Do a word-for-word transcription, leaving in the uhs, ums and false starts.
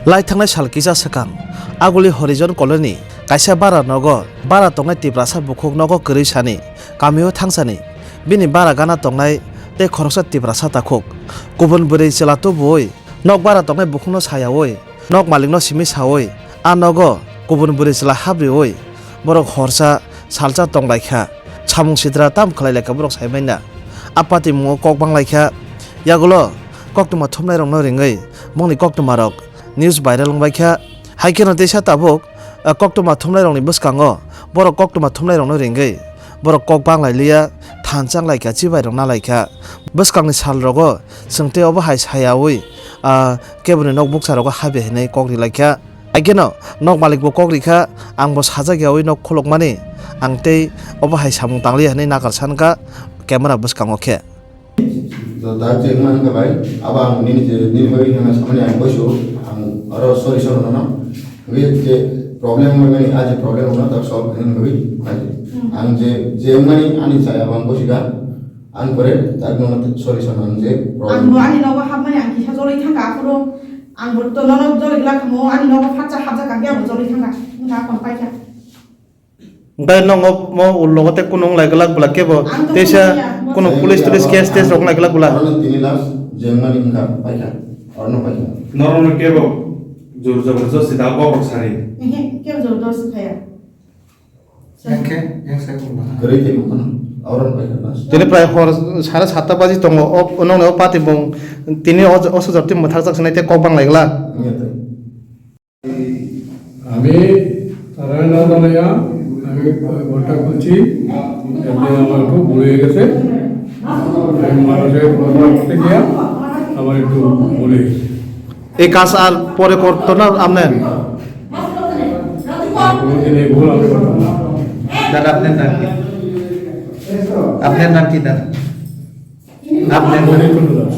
Lai thangnai sal kisa swkang Aguli Horizon Colony kaisa bara nogo bara tongnai Tiprasa bukhuk nogo kwrwi sani kamio thangsani bini bara gana tongnai tei khoroksa Tiprasa takhuk kubun bwrwi chwla tubuwi nok bara tongnai bukhukno sayawi nok malikno simi sawi a nogo kubun bwrwi chwla habriwi borok horsa salsa tonglaikha. Samung sitra tamo khlailaikha borok saimaina. A patimungo kok banglaikha. Yagulo koktwma thumnairokno ringwi bongni koktwmarok news viral wngbaikha. Haikheno teisa tabuk, ah, koktwma thumnairokni bwskango borok koktwma thumnairokno ringwi borok kok banglailiya, thanchang laikha, chibairok nalaikha. Bwskangni salrogo chwng tei obo hai sayawi, ah, keboni nok bukcharogo habya hinwi kok rilaikha. Haikheno nok malikbo kok rikha, angbo sajak yawi nok khulukmani, ang tei obo hai samung tangliya hinwi nakar sankha camera bwskango khe. Dak je wngmani wngkha bai, abo ang nini je, nini bagwi hwnna samani ang boisu, ang aro sorry sorry nono. Hwnkhe je problem wngmani, a je problem wngma tak solve khainani bagwi, ang je, je wngmani ani chaya abo ang bosikha, ang pore tak nono sorry sorry ang je problem. Ang bo ani nogo hapmani ang kisa joloi thangkha, aphuru ang bo to nono joloi glak khamu, ani nogo phatsa hapjak kha, ang bo joloi thangkha, wngkha kon paikha. Hwnkhe nokno mo ulo tei kunu wng lai glak bwla kebo teisa kunu police tulis case tes rok wng lai glak bwla. Orono tini last jengmani wngkha paikha, orono paikha. Norokno kebo jor jobor josti da bokrok sari. Ehe, kebo jor josti khaya. Yang khe, yang saya kunu. Kwrwi tei kunu, orono paikha last. Tini prai hor sare satta baji tongo, o nokni o pati bung tini o, o sojor twi mwthakjak sinai tei kok bang lai glak. Wngya tei. আমি তাৰে নাম জানাইয়া, আমি ঘরটা খুলছি, এমনি আমার একটু ভুল হয়ে গেছে। আমি মানুষের ঘর করতে গিয়া আমার একটু ভুল হয়ে গেছে। এই কাজ আর পরে করতো না আপনি? আর কোনোদিন এই ভুল আমি করতাম না। দাদা, আপনার নাম কি? আপনার নাম কি, দাদা? আপনার নাম? মণিকুণ্ড দাস।